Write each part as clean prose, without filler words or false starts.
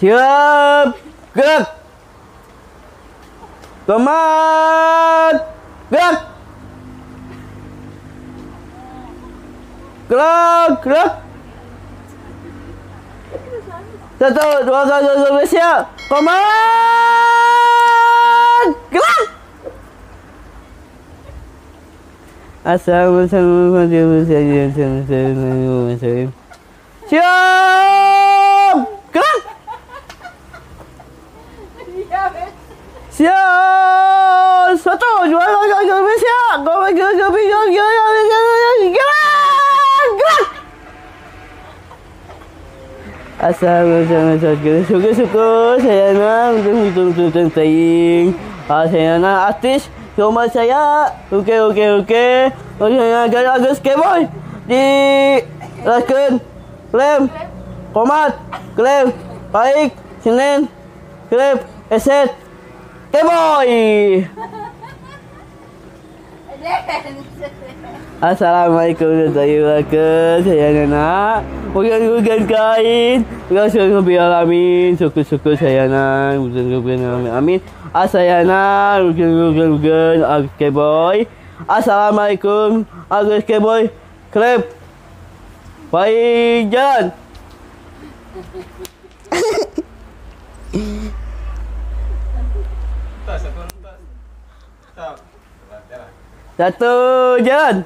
Siap, gerak. Kemat, gerak. Gerak, gerak. Satu, dua, tiga, tiga, siap. Kemat, gerak. Assalamualaikum. Siap, gerak. Siap, satu, dua, tiga, tiga, siap. Gerak, gerak. Assalamualaikum. Syukur-syukur saya nak untuk tentang saya nak artis rumah saya. Okey. Okey, saya Agus Keboy di Laken, Klem, Komat, Klem, Baik, Senin, Klem, Eset, Keboy. Assalamualaikum warahmatullahi wabarakatuh. Saya nak bukan kain. Bukan alamin. Syukur-syukur saya nak bukan amin. Saya nak bukan Agus Keboy. Assalamualaikum Agus Keboy. Klep. Baik jalan. Satu jalan.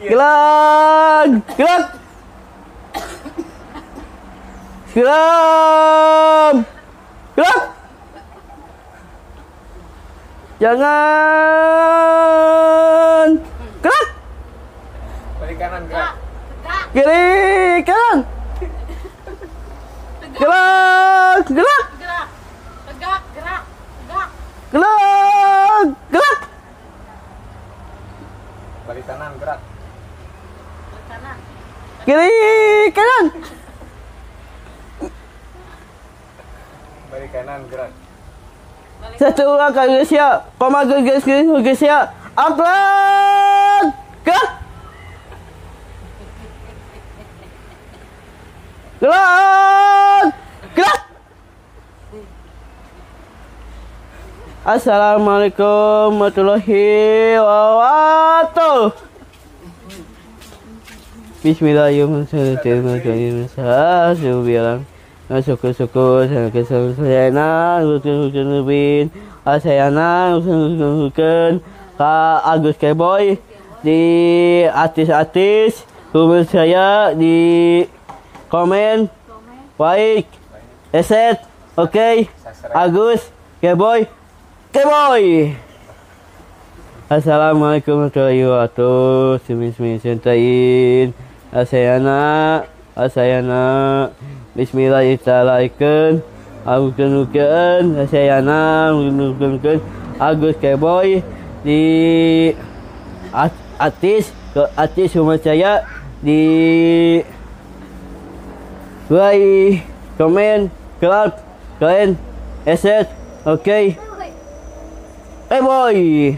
Gerak, gerak. Gerak, gerak. Jangan gerak. Balik kanan gerak. Kiri kanan. Gerak, gerak. Gerak. Tegak, gerak, tegak. Gerak, gerak. Balik kanan gerak. Balik kanan. Kiri kanan. Balik kanan gerak. Satu orang kali siap. Koma gerak siap. Angkat. Gerak. Gerak. Gerak. Assalamualaikum warahmatullahi wabarakatuh. Bismillahirrahmanirrahim. Syukur-syukur saya nak saya nak Kak Agus Keboy di artis-artis rumah saya di komen baik eset okey Agus Keboy Keboy. Assalamualaikum warahmatullahi wabarakatuh. Bismillahirrahmanirrahim. Saya nak Bismillahirrahmanirrahim. Saya nak Agus Keboy di artis rumah saya di like, komen, klub, kalian, eset, okey. Hey boy.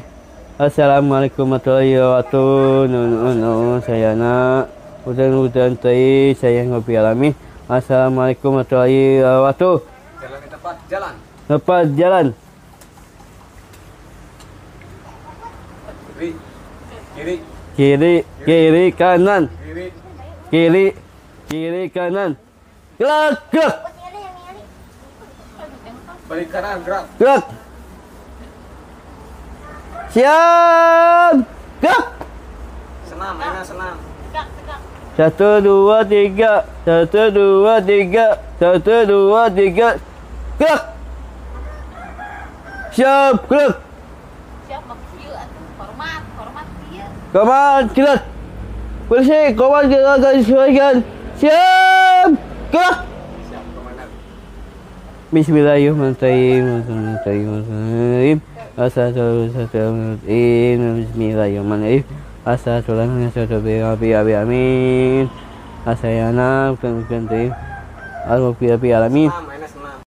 Assalamualaikum warahmatullahi wabarakatuh. No, saya nak hujan-hujan tadi saya ngopi alamin. Assalamualaikum warahmatullahi wabarakatuh. Jalan di tempat jalan. Tempat jalan. Kiri, kiri, kiri, kiri kanan. Kiri, kiri, kiri kanan. Gerak, gerak. Balik kanan gerak. Gerak. Siap, gerak. Senam, enak senam. Tegak, tegak. 1, 2, 3. 1, 2, 3. 1, 2, 3. Gerak. Siap, gerak. Siap, maksud atuh hormat, hormat kieu. Hormat, gerak. Bersih, hormat gerak sesuaikan. Siap, gerak. Siap, komandan. Bismillahirrahmanirrahim. Bismillahirrahmanirrahim. Bismillahirrahmanirrahim. Assalamualaikum. Amin. Asayana bukan alamin.